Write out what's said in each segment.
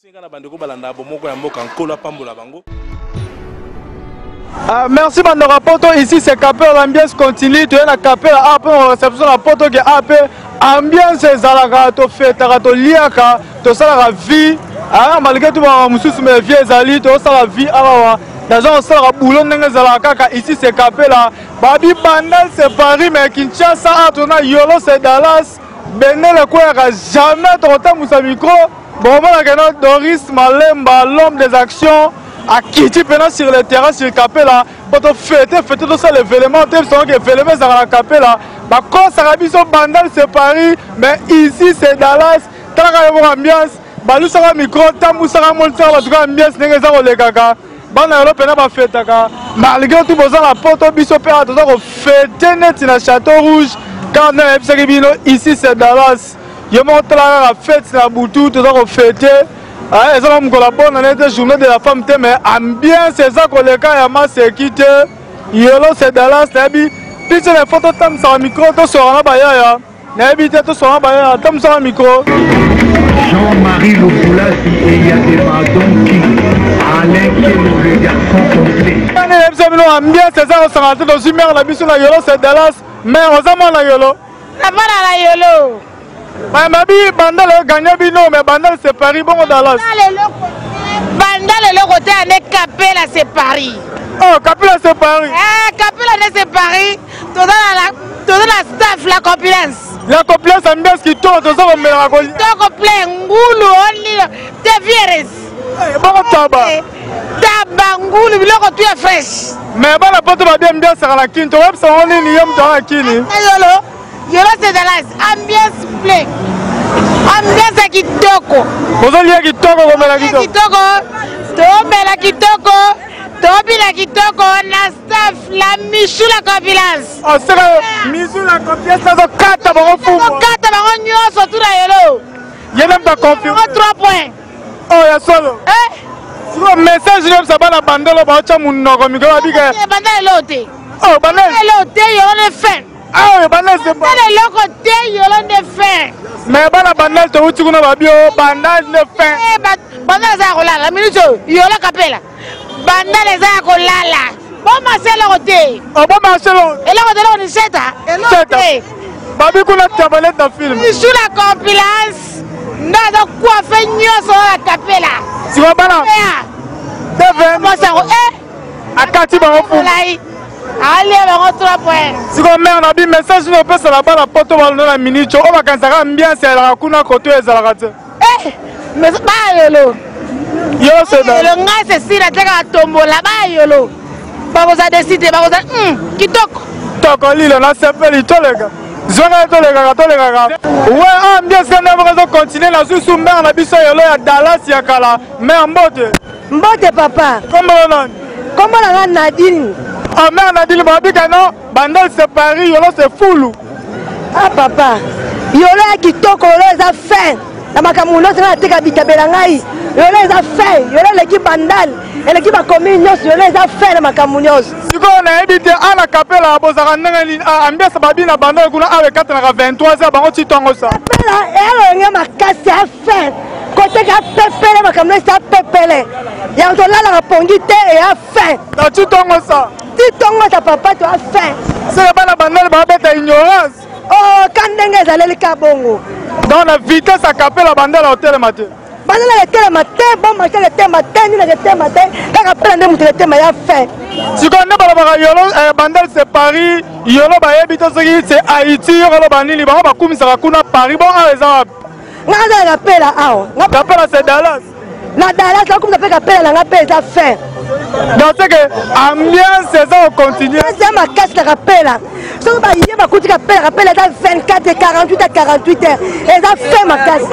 Senga na bandeko balanda bomoko ya mboka Nkolo apambola bango. Ah, merci bandeko poto ici c'est Capella l'ambiance continue toye na Capella a mpo na réception na poto ke a mpe ambiance ezalaka tofetaka toliaka tosalaka vie ah, malgré tout makambo mosusu mais vie ezali tozosala vie awawa naza kosalaka boulot ndenge ezalaka kaka ici c'est Capella babi Bandal c'est Paris mais Kinshasa a tona Yolo c'est Dallas bendele ekweyaka jamais tokotambwisa micro. Bomona que no Doris Malemba, l'homme des actions, akiti mpena sur le terrain sur Kapela mpo tofete fete tosala événement te biso ke événement ezalaka na Kapela bakosaka biso Bandal c'est Paris mais ici c'est Dallas. Talaka yo moko ambiance, balusaka micro, tambusaka monisaka bato kaka ambiance ndenge eza kolekaka bana yolo mpena bafetaka malgré tout boza na poto biso mpe awa toza kofete neti na Château Rouge kaka nde nayebisaki bino ici c'est Dallas. Yo moko tala kaka fete na butu toza kofete eza na mokolo ya bonne année te journée de la femme te mais ambiance eza koleka ya maseki te. Yolo c'est Dallas nayebi picha na faut totambisaka micro tosoka na bayaya nayebi te tosoka na bayaya tambisaka micro. Jean-Marie Lukulasi et Yadema Donki, Alain Kelo, le garçon complet. Nayebisa bino ambiance eza kosangana te tozwi mare na biso na Yolo c'est Dallas mais oza mwana Yolo. Navanda na Yolo. Mabi Bandal oyo gagne bino mais Bandal c'est Paris bongo Dallas. Bandal eloko te ane Kapela c'est Paris. Oh Kapela c'est Paris. Eh Kapela ne c'est Paris. Toza na toza na staff la compilance. La compilance ambiance kitoko toza komelaka ko. Kitoko plein ngulu onlilo te vieres. Eh, bongo taba. Eh, taba ngulu biloko tu ya fresh. Mais bana poto ba bien ambiance na kini toyebisa bango nini ye moto aza na kini. Yolo Yolo c'est Dallas ambiance plein. Ambiance ya kitoko. Bozolia kitoko komela kitoko. Kitoko tomela kitoko tobila kitoko na staff la michu la confidence. Oseka michu la confiance azokata bango fumu. Azokata bango nyonso tu na Yolo. Ye nde moto aconfirme. 3 points. Oh ya solo. Eh? Sikoyo message nini bana bandelo baotya monoko mikolo babika. Bandelo eloko te. Oh bandelo. Eloko te yolo nde fin. Ah bandelo c'est pas. Bandelo eloko te yolo nde fin. Mais bana bandelo towuti kuna babi o bandal nde fin. Eh bandelo eza ya kolala minute oyo yolo kapela. Bandelo eza ya kolala. Bomasa eloko te. Oh bomasa eloko. Eloko te eloko ni seta. Eloko te. Babi kuna tabalete na film. Sous la compilance. Nde aza coiffe nyonso oyo akapela. Sikoyo bana. TV. Masango eh. Akati bango fu. Alia bango 3 points. Sikoyo mère na bi message nini opesa na bana poto balonda na minute oyo bakanisaka ambiance ezalaka kuna koto ezalaka te. Eh, mais bayolo. Yo c'est Yolo ngai Cecile atekaka tombola bayolo. Bakoza deside bakoza kitoko. Toko lilo na sepeli toleka. Zwaka ye tolekaka tolekaka. We ambiance nde moko ezo continuer na zusu mère na biso yolo ya Dallas ya kala mère mbote. Mbote papa. Kombo na nani? Kombo na nga Nadine. Ah mère Nadine babika non Bandal c'est Paris yolo c'est fulu. Ah papa yolo ya kitoko yolo eza fin na makambo nyonso nga nateka bitabela ngai yolo eza fin yolo eleki Bandal eleki bacommune nyonso yolo eza fin na makambo nyonso. Sikoyo nayebi te ana kapela bozalaka ndenge nini ambiance babi na Bandal kuna awa ekatanaka 23 heures bango ti tongo sa. Kapela eyalonge makasi ya fin koteka pepele makambo nyonso ya pepele yango tolalaka pongi te eya fin. Na ti tongo sa. Ti tongo sa papa to fin. Seke bana Bandal babeta ignorance. Oh ka ndenge ezaleli ka bongo. Donc na vitesse ya kapela Bandal otelema te. Bandal etelema te bomba te etelema te nini etelema te kaka pela nde moto etelema ya fin. Sikoyo nde balobaka yolo Bandal c'est Paris yolo bayebi te soki c'est Haïti yo koloba nini bango bakumisaka kuna Paris bon awa eza wapi? Nga naza na kapela awa. Kapela c'est Dallas. Na Dallas nakumisa mpe kapela na nga mpe eza fin. Donc c'est que ambiance eza kocontinue. Ambiance ya makasi na kapela. Soki baye bakuti kapela, kapela eza 24 48 à 48 heures. Eza fin makasi.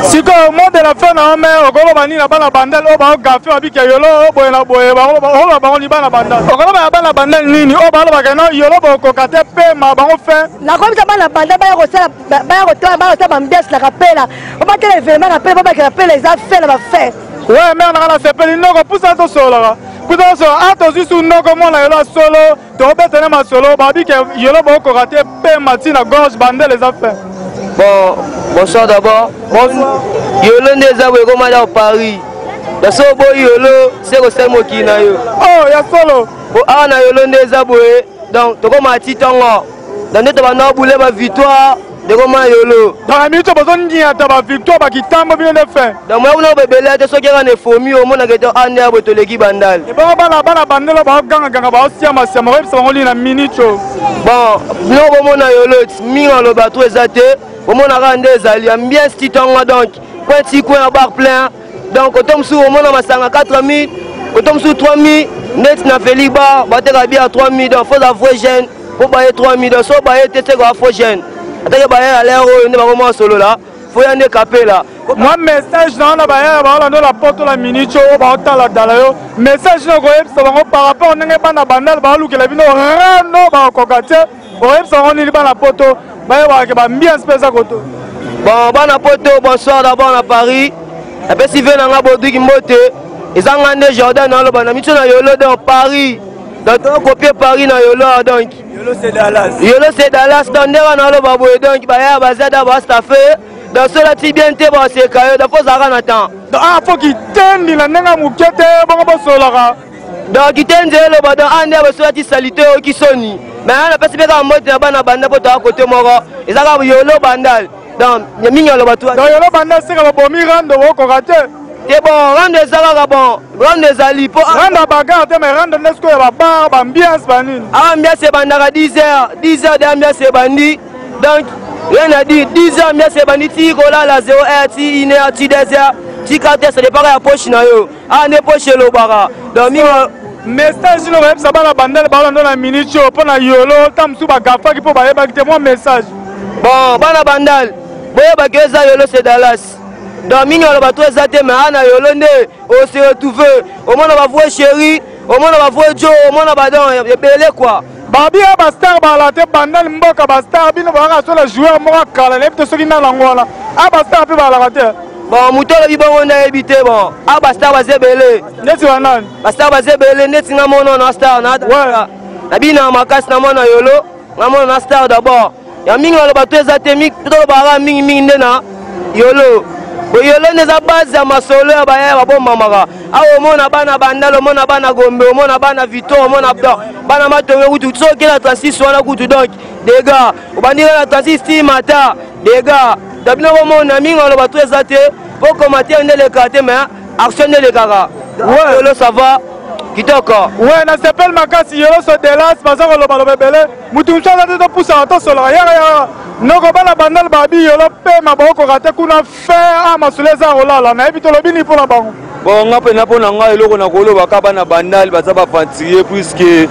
Sikoyo mot de la fin na yo mère okoloba nini na bana Bandal oyo baogafe babika yolo oyo boye na boye okoloba bango ni bana Bandal. Okoloba ya bana Bandal nini oyo balobaka no yolo bokoka te pema bango fin. Nakomisa bana Bandal baya kosala baya kotala baya kosala bambiance na kapela babatela événement kapela babakela kapela eza fin na bafin. Ouais mère nanga nasepeli noko pusa tosololaka pusa tosolola a tozwi su noko mwana yolo ya solo tobeta na masolo babike yolo bokoka te pema ti na gorge bandele eza fin. Bon, bonsoir d'abord. Bonsoir. Yolo nde eza boye ekoma na Paris. Na so boyi yolo se kosala mokili na yo. Oh, ya solo. Po awa na yolo nde eza boye. Donc tokoma ti tongo. Donc nde tobanda bule ba victoire ndekoma yolo. Dans la minute bazoniata ba victoire ba kitambo bino nde fin. Donc moya kuna bebele te soki kaka na efomi omonaka ete ah nde boye toleki bandal. Ebongo bana bana bandelo baogangaganga baosiamasiama oyebisa bango nini na minute oyo? Bon, bino bomona yolo mingi aloba to eza te bomona kaka nde ezali ambiance ti ntongo donc coin ti coin ya bar plein donc oto mosusu omona masanga 4000 oto mosusu 3000 neti na feli bar bateka bia 3000 donc faut za vrai jeune mpo baye 3000 donc so baye te seko faux jeune atake baye ya lere oyo nde bakoma solola fo ya nde kapela mwa message na wana bayaya baolanda la poto la minute oyo baotala dala yo message na okoyebisa bango par rapport ndenge bana bandal baolukela bino rano bakokoka te oyebisa bango nini bana poto bayebaka ke baambiance mpe eza koto. Bon, bana poto, bonsoir d'abord na Paris. Napesi vie na nga Bodwiki mbote. Eza nga nde Jordan naloba na miso na yolo donc Paris. Donc tokopie Paris na yolo donc. Yolo c'est Dallas. Yolo c'est Dallas donc nde wana aloba boye donc baya baza da ba staffe. Donc soki olati bien te baseka yo donc faut ozalaka na temps. Donc ah faut kitendi na ndenge ya moke te bongo bosololaka. Donc kitendi eloba donc ah nde soki olati salite oyoki soni. Mais wana napesi mpe kaka mbote na bana banda mpo toya kote moko eza kaka yolo bandal donc mingi aloba tu. Donc yolo bandal seka babomi rando bokoka te. Te bon rando eza kaka bon rando ezali po rando ya bagarre te mais rando nde sikoyo ya babar baambiance banini. Awa ambiance ebandaka 10 heures 10 heures de ambiance ebandi donc rien à dire 10 heures ambiance ebandi ti kolala 0 heure ti 1 heure ti 2 heures ti 4 heures ça dépend ya poche na yo awa nde poche elobaka donc mingi message nini okoyebisa bana bandele balanda na minute oyo mpo na yolo ntango mosusu bagafaki mpo bayebaki te mwa message. Bon bana bandal boyebaki eza yolo c'est Dallas donc mingi aloba to eza te mais ana yolo nde ose retrouve omona ba vrai chéri omona ba vrai jo omona ba don ebele quoi. Babi ya ba star bala te bandal mboka ba star bino balaka so na joueur moko kala nayebi te soki nani yango wana a ba star mpe balaka te. Bon moto alobi bongo nde ayebi te bon a ba star baza ebele neti banani ba star baza ebele neti nga mono na star na na bina makasi na mwana yolo nga mona na star d'abord ya mingi naloba to eza te tolobaka mingi mingi nde na yolo bo yolo nde eza base ya masolo ya bayaya babombamaka awa omona bana bandal omona bana gombe omona bana victor omona bana matonge kutu soki oke na 36 wana kutu donc dega obandi na 36 ti mata dega da bino bomona mingi naloba to eza te po commentaire nde elekaka te mais action nde elekaka yolo ça va kitoko. Ouais, nasepeli makasi yolo so delas baza kolobaloba ebele motu mosusu aza te topusaka tosolaka yaka yaka noko bana bandal babi yolo pema baokoka te kuna fin a masolo eza kolala nayebi tolobi nini mpo na bango. Bon nga mpena mpo na ngai eloko na koloba ka bana bandal baza baaventurier puisque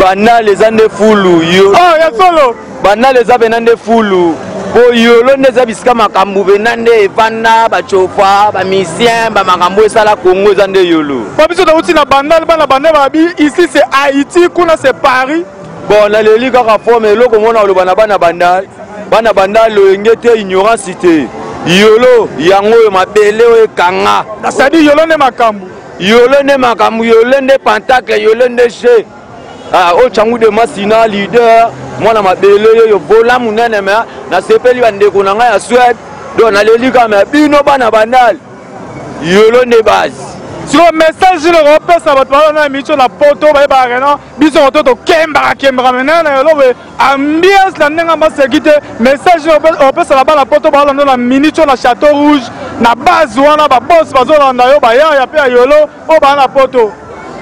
bandal eza nde fulu yo. Oh, ya solo bandal eza mpena nde fulu po yolo nde eza bisika makambo mpena nde evanda bacofa bamisien bamakambo esala Congo eza nde yolo. Po biso touti na bandal bana bandal babi ici c'est Haïti kuna c'est Paris. Bon naleli kaka forme eloko mona oloba na bana bandal bana bandal loyenge te ignorance te yolo yango oyo mabele oyo ekanga. C'est-à-dire yolo nde makambo. Yolo nde makambo yolo nde pentacle yolo nde jeu. Ah, oyo Tshangu de Masina leader mwana mabele oyo vola monene me nasepeli bandeko na ngai ya Suède donc naleli kaka me bino bana bandal yolo nde base. Sikoyo message nini okopesa bato balanda na micho na poto bayebaka kena biso koto tokembaka kembaka mena na yolo boye ambiance na ndenge maseki te message nini okopesa na bana poto balanda na minicho na chateau rouge na base wana babos bazolanda yo bayaya mpe ya yolo oyo baa na poto.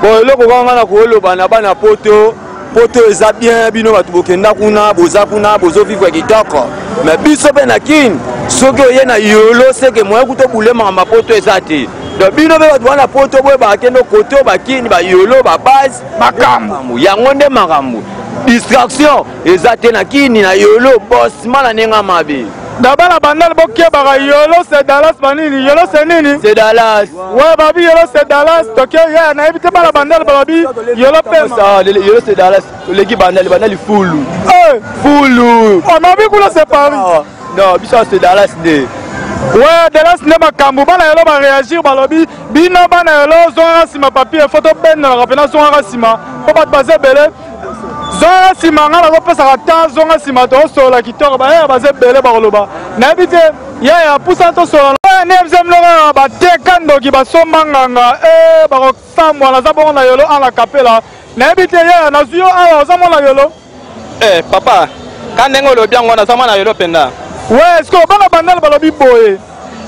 Bon eloko kaka ngai nakoloba na bana poto poto eza bien bino bato bokenda kuna boza kuna bozovivre kitoko mais biso mpe na kini soki oye na yolo seke moyen kuta obule makambo ya poto eza te donc bino mpe bato wana poto boyebaka kende kote bakini bayolo babase makambo yango nde makambo distraction eza te na kini na yolo bosma na ndenge mabe. Na bana bandal bokebaka yolo c'est Dallas banini yolo c'est nini c'est Dallas. Ouais babi yolo c'est Dallas toke ya nayebi te bana bandal balobi yolo pema. Yolo c'est Dallas toleki bandal bandal fulu. Fulu. Oh nabi kuna c'est Paris. Non biso c'est Dallas nde. Ouais Dallas nde makambo bana yolo ba réagir balobi bino bana yolo zongaka nsima papier faut tobendelaka mpena zongaka nsima mpo bato baza ebele zonga nsima ngai nazopesaka temps zonga nsima tozosolola kitoko bayaya baza ebele bakoloba Nayebi te yaya pusa tosolola nde mloko bateka ndoki basomba nganga e bakosambwa. Naza bongo na Yolo an la Kapela. Nayebi te yaya, nazwi yo awa, oza mwana Yolo? Eh, papa, ka ndenge olobi yango, naza mwana Yolo mpenza. Ouais, est-ce que bana Bandal balobi boye,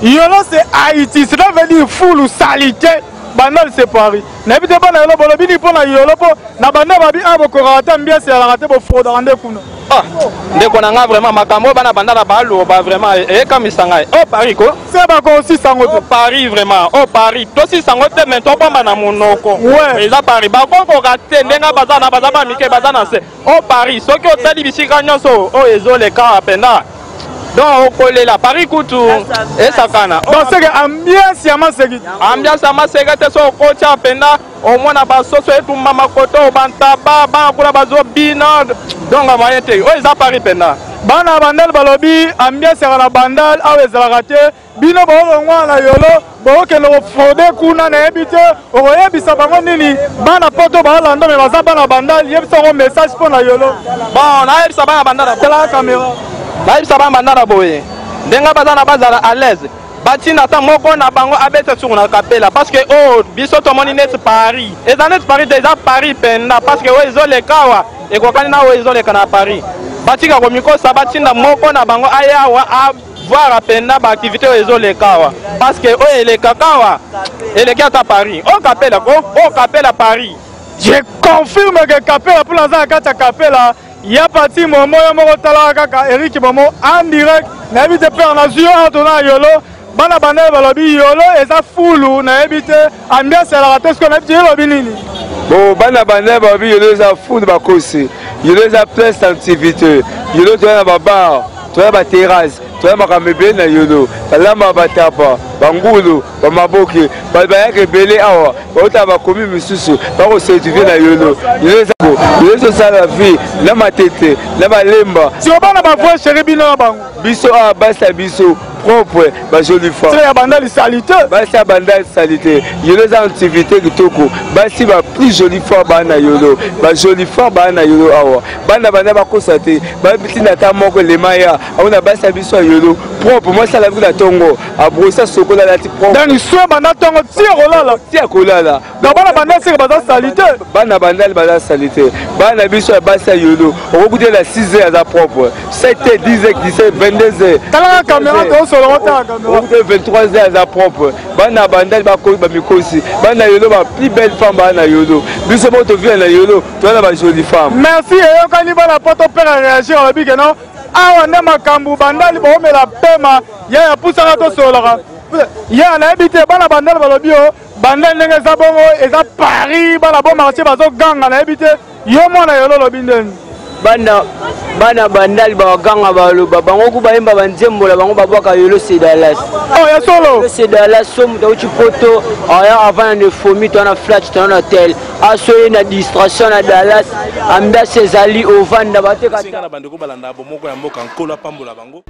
Yolo c'est Haïti, cela veut dire fulu, salité, Bandal c'est Paris. Nayebi te bana Yolo bolobi nini mpo na Yolo, mpo na Bandal babi a bokokaka te, ambiance ezalaka te, bofrodaka nde kuna. Ah, ndeko na nga, vraiment makambo oyo bana Bandala baloba, vraiment eyekamisa ngai. O Paris ko se bakosisa yango te. O Paris, vraiment o Paris tosisa yango te, mais tobomba na monoko. Eza Paris, bakokoka te ndenge baza na baza bamike, baza na se. O Paris, soki otali bisika nyonso oyo ezoleka awa mpenza, donc okolela. Paris kutu esakana. Donc c'est que ambiance ya maseki. Ambiance ya maseka te. So okotya mpenza, omona basoso etumba makoto, bantaba, bana kuna bazobina. Donc moyen te, oyo eza Paris mpenza. Bana Bandal balobi ambiance yaka na Bandal awa ezalaka te. Bino boolongwana na Yolo, bookende kofraude kuna. Nayebi te okoyebisa bango nini. Bana Poto baalanda, me baza bana Bandal, yebisa bango message mpo na Yolo. Bon, nayebisa bana Bandala, talaka kamera. Nayebisa bana Bandala boye, ndenge baza na bazala à l'aise, batinda ata moko na bango abeta suku na Kapela, parce que oyo biso tomoni neti Paris, eza neti Paris te, eza Paris mpenza, parce que oyo ezoleka awa ekokani na oyo ezoleka na Paris. Batika komikosa, batinda moko na bango aya awa avoir mpenza baactivité oyo ezoleka awa, parce que oyo elekaka awa eleki ata Paris. Oyo Kapela ko, oyo Kapela Paris. Je confirme que Kapela, mpo naza na kati ya Kapela ya pati momo yo moko. Talaka kaka Erik Momo en direct. Nayebi te père, nazwi yo awa, toza na Yolo. Bana Bandele balobi Yolo eza fulu, nayebi te ambiance elaka te. Sikoyo nayebi te, yo lobi nini? Bon, bana Bandele balobi Yolo eza fulu, bakosi. Yolo eza plein activité. Yolo toza na babar, toza na baterrasse, toza makambo ebele na Yolo. Balambaka batapa, bangulu, bamaboke. Bato bayaka ebele awa, baotala bakomi misusu, bakocertifie na Yolo. Yolo eza, Yolo ezosala vie na Matete na Balemba. Siko bana bavrai chéri, bino na bango. Biso awa, basi ya biso propre, bajoli femme. Ya Bandali salité. Basi ya Bandali salité. Yolo eza activité kitoko. Basi ba plus jolie femme baa na Yolo, bajoli femme baa na Yolo awa. Bana banda bakosa te, batinda ata moko elema ya aona. Basi ya biso ya Yolo propre. Mwasi alabi na ntongo, abrosi, asokola, alati propre. Donc so banda ntongo ti kolala. Ti ya kolala. Na bana Bandali seke baza salité. Bana Bandali baza salité. Bana biso ya basi ya Yolo, okokutela 6 heures aza propre, 7 heures, 10 heures, 17, 22 heures. Talaka caméra, tosoloko, tala caméra. Okute 23 heures aza propre. Bana Bandali bakoki bamikosi. Bana Yolo, ba plus belle femme baa na Yolo. Biso moko tovia na Yolo, toza na bajoli femme. Merci, eyokani. Bana Poto mpe réagir, alobi ke non, awa nde makambo. Bandali boomela pema. Yaya, pusaka tosololaka. Ya nayebi te, bana Bandali balobi o Bandali ndenge eza bongo eza Paris, bana bo marché bazoganga. Nayebi te, yo mwana Yolo olobi ndeni? Bana Bandali baganga, baloba bango ku bayemba banzembola bango, babwaka Yolo c'est Dallas. Oh, ya solo. C'est Dallas. So moto auti Poto aya avant na fomi, to na flat, to na hotel, asoye na distraction na Dallas, ambiance ezali, ovanda bateka. Singa na bandeko balanda bomoko ya mboka, Nkolo apambola bango.